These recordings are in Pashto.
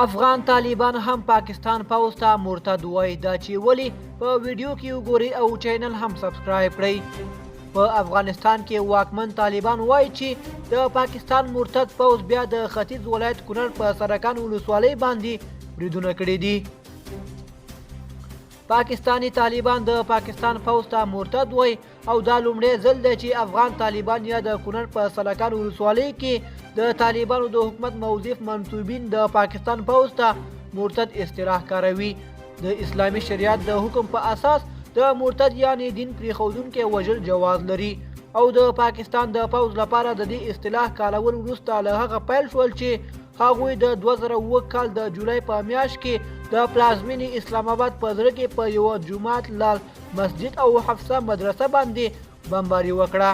افغان طالبان هم پاکستان پوځ ته مرتد وایي، دا چې ولې په ویډیو کې وګورئ او چینل هم سبسکرایب کړئ. په افغانستان کې واکمن طالبان وایي چې د پاکستان مرتد پوځ بیا د ختیځ ولایت کونړ په سرکان ولسوالۍ باندې بریدونه کړي دي. پاکستاني طالبان د پاکستان پوځ ته مرتد وایي او دا لومړی ځل دی چې افغان طالبان یا د کونړ په سلکان ولسوالۍ کې د طالبانو د حکومت موظف منسوبین د پاکستان پوځ ته مرتد اصطلاح کاروي. د اسلامي شریعت د حکم په اساس د مرتد یعنی دین پرېښودونکی وژل جواز لري او د پاکستان د پوځ لپاره د دې اصطلاح کارول وروسته له هغه پیل شول چې هغوی د 2007 کال د جولای په میاشت کې د پلازمینې اسلام آباد په زړه کې په یوه جومات، لال مسجد او حفصه مدرسه باندې بمباري وکړه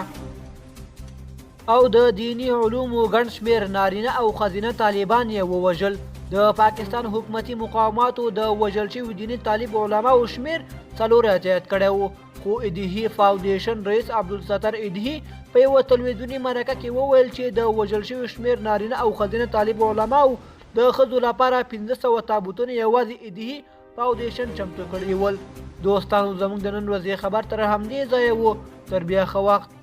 او د دیني علومو ګڼ شمېر نارینه او ښځینه طالبان یې ووژل. د پاکستان حکومتي مقاماتو د وژل شوي دیني طالب علماو شمېر 84 کړی و، خو ایدهي فاونډیشن رئیس عبدالستر ایدهي په یوه تلویزیوني مرکه کې وویل چې د وژل شوي شمېر نارینه او ښځینه طالب علماو د ښځو لپاره 500 تابوتونه یوازې ایدهي فاونډیشن چمتو کړي ول. دوستانو، زموږ د نن ورځې خبر تر همدې ځایه وو. تر بیا ښه وخت.